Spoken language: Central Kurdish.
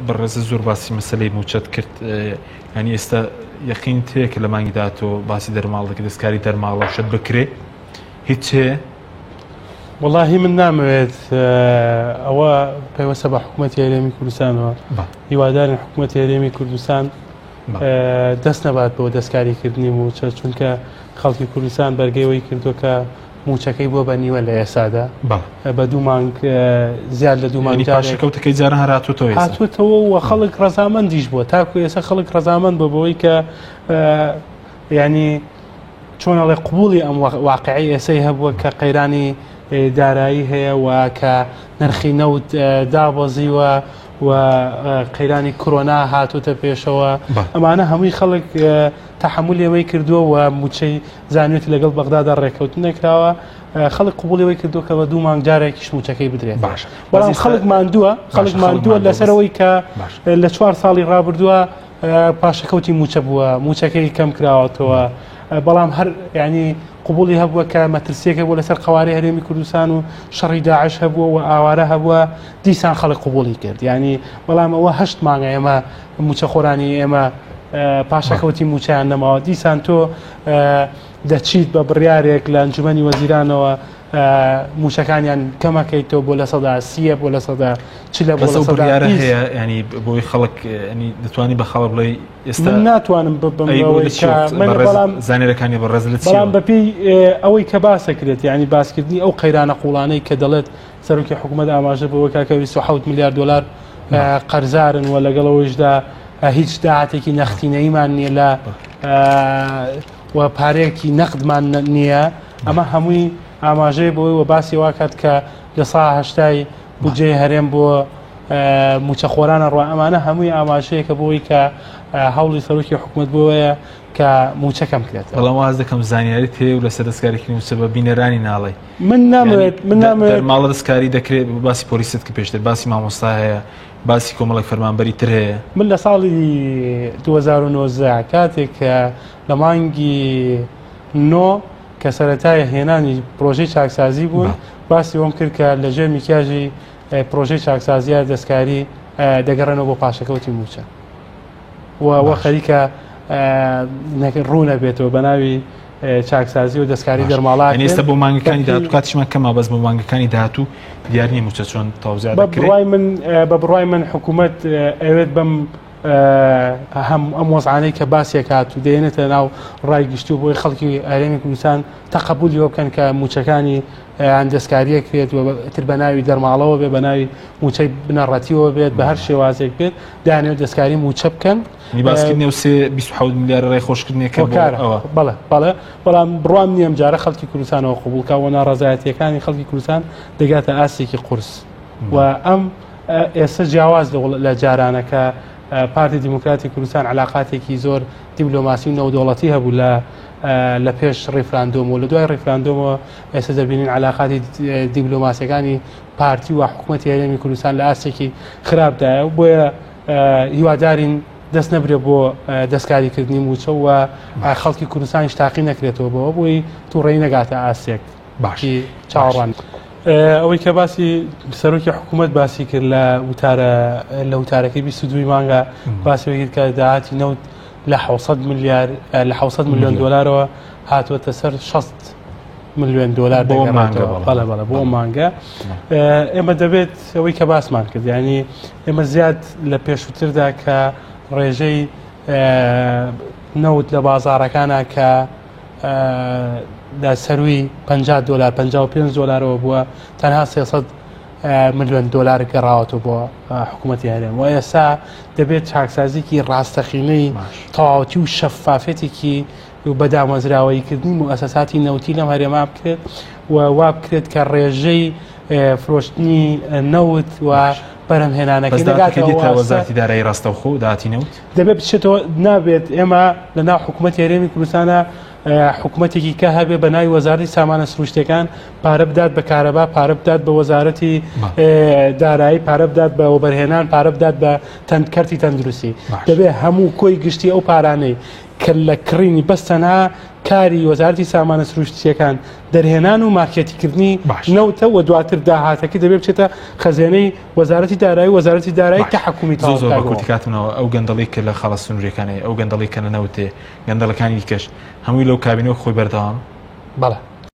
بەڕێزە زۆر باسی مەسلەی موچەت کرد ینی ئێستا یەقین تێ کە لە مانگی داهاتوو باسی دەرماڵ دەکرێت دەستکاری دەرماڵە شت بکرێ هیچ هەیە؟ وەڵاهی من نامەوێت ئەوە پەیوەستە بە حکوومەتی هەرێمی کوردستانەوە هیوادارین حکوومەتی هەرێمی کوردستان دەست نەبات بۆ دەستکاریکردنی موچە چونکە خەڵکی کوردستان بەرگەیەوەی کردو کە موچەکەی بۆ بە نیوە لە ئێسادا بە دوو مانگ زیاد لە دوو مانگ پاشەکەوتەکەی جاران هەر هاتووەتەوە هاتووەتەوە و خەڵک ڕەزامەندیش بووە تاکو ئێستا خەڵک ڕەزامەند بە بەوەی کە ینی چۆن ئەڵێ قبوڵی ئەم واقعی ئێسەی هەبووە کە قەیرانی دارایی هەیە و کە نرخی نەوت دابەزیوە و قەیرانی کرۆنا هاتوتە پێشەوە ئەمانە هەمووی خەڵک تەحملی ئەوەی کردووە و موچەی زانیوێتی لەگەڵ بەغدادا ڕێککەوتن نەکراوە خەڵک قوبڵی ئەوەی کردووە کە بە دوو مانگ جارێکیش موچەکەی بدرێت باش بەڵام خەڵک ماندووە خەڵک ماندووە لەسەرەوەی کە لە چوار ساڵی ڕابردووە پاشەکەوتی موچە بووە موچەکەی کەم کراوەتەوە بەڵام هەر ینی قوبولی هەبووە کە مەترسیەکە بۆ لەسەر قوارەی هەرێمی کوردستان و شەڕی داعش هەبووە و ئاوارە هەبووە دیسان خەڵک قوبولی کرد ینی بەڵام ئەوە هەشت مانگە ئێمە موچەخۆرانی ئێمە پاشەکەوتی موچیان نەماوە دیسان تۆ دەچیت بە بڕیارێک لە ئەنجومەنی وەزیرانەوە موچەکانیان کەمەکەیتەوە بۆ 30% بۆ 40% بۆ 20%. هەیە ینی بۆی خەڵک ینی دەتوانی بە خەڵک بڵێ ئێستا ناتوانم ببم بەڵام زانیارەکانی بەڕێز لە بەڵام بەپێی ئەوەی کە باسەکرێت ینی باسکردنی ئەو قەیرانە قوڵانەی کە دەڵێت سەرۆکی حکوومەت ئاماژە بەوە کاکە 27 میلیارد دلار قەرزارن و لەگەڵەوەیشدا هیچ داهاتێکی نەختینەیمان نییە لە و پارەیەکی نەقدمان نییە ئەمە هەمووی ئاماژەیە بۆی و باسی واکات کە 80% بودجەی هەرێم بۆ موچەخۆرانە ڕوا ئەمانە هەمووی ئاماژەیەکە بۆی کە هەوڵی سەرۆکی حکوومەت بۆیە کە موچە کەم کرێت بەڵام واز دەکەم زانیاری تێ و لەسەر دەستکارێکی موچە بە بینەرانی ناڵێ من نامەوێت من نامەوێت ماڵە دەستکاری دەکرێت باسی پۆلیست کە پێشتر باسی مامۆستا هەیە باسی کۆمەڵێک فەرمانبەری تر هەیە. من لە ساڵی 2019 کاتێک کە لە مانگی نۆ کە سەرەتای هێنانی پرۆژەی چاکسازی بوون باسی ئەوم کرد کە لەژێر میکیاژی پرۆژەی چاکسازیە دەستکاری دەگەڕێنەوە بۆ پاشەکەوتی موچە و خەریکە ڕوونە بێتەوە بە ناوی چاکسازی و دەستکاری دەرماڵا ئێستا بۆ مانگەکانی داهاتوو کاتیشمان کەمە بەس بۆ مانگەکانی داهاتوو دیار نییە موچە چۆن تەوزیع دەکرێت بڕوای من بە بڕوای من حکوومەت ئەوێت بەم هەم ئەم وەزعانەی کە باسێکات و دێنێتە ناو ڕای گشتی و بۆی خەڵکی هەرێمی کوردستان تەقەبولی بکەن کە موچەکانی یان دەستکاریە کرێت و تر بە ناوی دەرماڵەوە بێ بە ناوی موچەی بنەڕەتیەوە بێت بە هەر شێوازێک بێت دانێت دەستکاری موچە بکەن باسکردنی و 37 ملیار ڕێ خۆشکردنێکە ئەوە بەڵێ بەڵێ بەڵام بڕوام نییە جارە خەڵکی کوردستانەوە قوبولکە و ناڕەزایەتیەکانی خەڵکی کوردستان دەگاتە ئاستێکی قورس و ئەم ئێستا جیاواز لە جارانەکە پارتی دیموکراتی کوردستان علااقاتێکی زۆر دیبلۆماسی و نەودەوڵەتی هەبوو لە لە پێش ڕیفراندۆم و لە دوای ڕیفراندۆمەوە ئێستا دەبینین علااقاتی دیبلۆماسیەکانی پارتی و حکوومەتی هەرێمی کوردستان لە ئاستێکی خراپدایە و بۆیە هیوادارین دەست نەبرێ بۆ دەستکاریکردنی مووچە و خەڵکی کوردستانیش تاقی نەکرێتەوە بەوە بۆی تووڕەیی نەگاتە ئاستێک باشی چاوەڕوان. ئەوەی کە باسی سەرۆکی حکوومەت باسی کرد لە وتارە لە وتارەکەی 22 مانگە باسی کرد کە داهاتی نەوت لە 600 ملیار لە 600 میلیۆن دلارەوە هاتووەتە سەر 60 ملیۆن دلار بۆ مانگە بەڵێ بەڵێ بۆ مانگە ئێمە دەبێت ئەوەی کە باسمان کرد ینی ئێمە زیاد لە پێشووتردا کە ڕێژەی نەوت لە بازارەکانە کە لە سەروی 50 دلار 55 دلارەوە بووە تەنها 300 ملیۆن دلار گەڕاوەتەوە بۆ حکوومەتتی هەرێم و ئێستا دەبێت چاکسازیکی ڕاستەقینەی تەواوەتی و شەفافێتێکی و بە دامەزراوەییکردنی موئەسەساتی نەوتی لەم هەرێما بکرێت و وا بکرێت کە ڕێژەی فرۆشتنی نەوت و بەرهەمهێنانەکەی نەگاتەوە وەزارەتی دارایی ڕاستەوخۆ داهاتی نەوت دەبێت بچێتەوە نابێت ئێمە لە ناو حکوومەتی هەرێمی کوردستانە حکوومەتێکی کە هەبێ بە ناوی وەزارەتی سامانە سروشتەکان پارە بدات بە کارەبا پارە بدات بە وەزارەتی دارایی پارە بدات بە وەبەرهێنان پارە بدات بە تەند کەرتی تەندروستی دەبێت هەموو کۆی گشتی ئەو پارانەی کە لە کڕینی بەس تەنها کاری وەزارەتی سامانە سروشتییەکان دەرهێنان و مارکێتیکردنی نەوتە و دواتر داهاتەکەی دەبێت بچێتە خەزێنەی وەزارەتی دارایی وەزارەتی دارایی تەحەکومی زۆر زۆر بە کورتی کاتمنەوە ئەو گەندەڵی کە لە خاڵە سنووریەکانی ئەو گەندەڵی کە لە نەوتێ گەندەڵەکانی دیکەش هەمووی لەو کابینەوە خۆی بەردەوام بەڵێ.